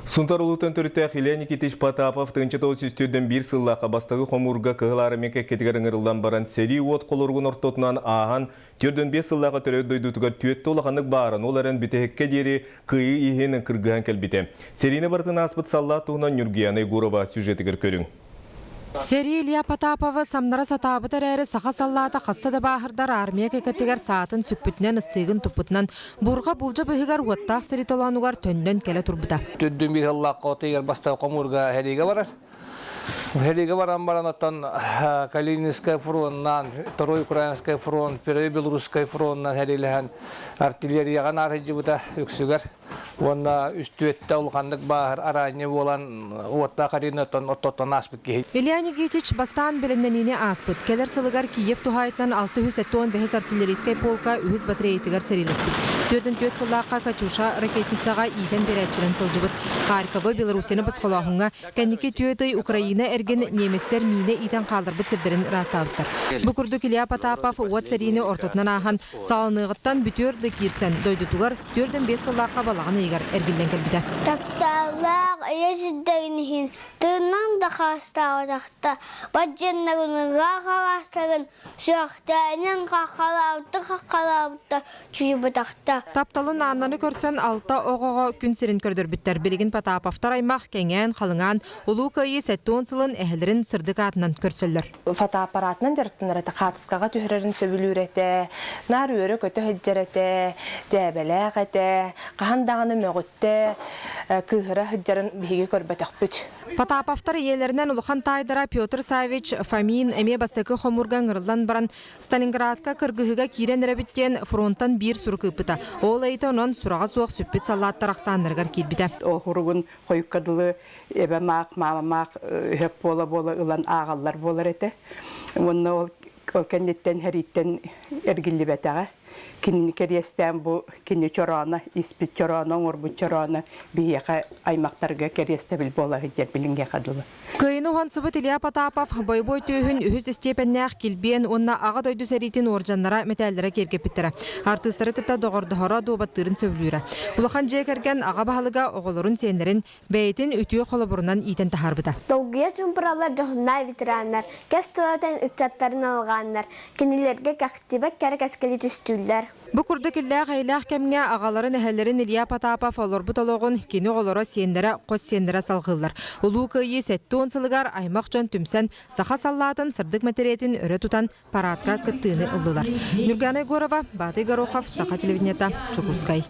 Сунтар улуутун төрүттээх Илья Никитич Потапов 1941 сыллаахха бастакы хомуурга Кыһыл Армия кэккэтигэр ыҥырыллан баран сэрии уот холоругун ортотунан ааһан 45 сыллаахха төрөөбүт дойдутугар түөттэ улаханнык баарын, ол эрэн бүтэһиккэ диэри кыайыы иһин кыргыһан кэлбитэ. Сэриини барытын ааспыт саллаат туһунан Ньургуяна Егорова сюжетыгар көрүҥ. Сэрии Илья Потаповы самнара сатаабыт эрээри саха саллаата хаста да бааһырдар армия кэккэтигэр саатын сүкпүтүнэн ыстыыгын туппутунан бурҕа булдьа быһыгар уоттаах сэрии толоонугар төннөн кэлэ турбута. Төрдүн биир сыллаахха отыгар бастакы хомуурга сэриигэ барар. Сэриигэ баран баран оттон Калининскай фронунан, Второй Украинскай фронт, Первый Белорусскай фронунан сэриилэһэн артиллерияҕа наарыйдьыбыта үксүгэр. Уонна үстүөттэ улаханнык бааһыр араанньы буолан уоттаах аренаттан оттоттон ааспыт киһи. Илья Никитич бастаан бэлэмнэниини ааспыт. Кэлэр сылыгар Киев туһаайытынан 675 артиллерийскай полка үһүс батареятыгар сэриилэспит. 44 сыллаахха Катюша ракетницаҕа иитэн биэрээччинэн сылдьыбыт. Харьковы, Белоруссияны босхолооһуҥҥа кэнники түөрт ый Украина эргин немецтэр миинэ иитэн хаалларбыт сирдэрин ыраастаабыттар. Бу курдук Илья Потапов уот сэриини ортотунан ааһан, саҕаланыаҕыттан бүтүөр да киирсэн, дойдутугар 45 сыллаахха балаҕан ыйыгар эргиллэн кэлбитэ. Тапталлаах ийэ сирдэрин иһин тыыннан да хаастаабатахта, бадьыннарын ыраах алаастарын сүрэхтээнин хаххалаабыта хаххалаабыта чуйбатахта. Тапталын Аннаны көрсөн алта оҕоҕо күн сирин көрдөрбүттэр. Билигин Потаповтар аймах кэҥээн, халыҥаан Улуу Кыайыы 70 сылын эһэлэрин сырдык аатынан көрсөллөр. Фотоаппаратынан дьарыктанар этэ, хаартыскаҕа түһэрэрин сөбүлүүр этэ, наар үөрэ-көтө сылдьар этэ, дьээбэлээх этэ, хаһан даҕаны мөҕүттэ, кыыһыра сылдьарын биһиги көрбөтөхпүт. Потаповтар ийэлэринэн улахан таайдара Петр Саввич Фомин эмиэ бастакы хомуурга ыҥырыллан баран Сталинградка кыргыһыыга киирэн эрэбит диэн фронтан биир сурук ыыппыта. Ол ыйыта онон сураҕа суох сүппүт саллааттар ахсааннарыгар киирбитэ. Оһуругун хойукка дылы эбэм аах, маамам аах өһөп буола-буола ылан ааҕаллар буолар этэ. Уонна ол ол кэнниттэн сэрииттэн эргиллибэтэҕэ. Кинини кэриэстээн бу кини чорооно, испит чорооно, оҥорбут чорооно биһиэхэ аймахтарга кэриэстэбил буола сылдьар билиҥҥиэхэ дылы. Кыайыны уһансыбыт Илья Потапов бойобуой түөһүн үһүс истиэпэннээх килбиэн уонна Аҕа дойду сэриитин уордьаннара мэтээллэрэ киэргэппиттэрэ. Артыыстары кытта доҕордоһоро, дуобаттыырын сөбүлүүрэ. Улахан дьиэ кэргэн аҕа баһылыга оҕолорун, сиэннэрин бэйэтин үтүө холобурунан иитэн таһаарбыта. Долгуйа чуумпураллар дьоһуннаах ветераннар, кэс тылатын ыччаттарын алҕааннар, кинилэргэ кэхтибэт кэрэ кэскили түстүүллэр. Бу курдук иллээх-эйэлээх кэмҥэ аҕаларын, эһэлэрин Илья Потапов олорбут олоҕун кини оҕолоро, сиэннэрэ, хос сиэннэрэ салҕыыллар. Улуу Кыайыы 70 сылыгар аймах дьон түмсэн, саха саллаатын сырдык мэтириэтин өрө тутан параадка кыттыыны ыллылар. Нюргана Егорова, Баатый Горохов, Саха телевидениета, Дьокуускай.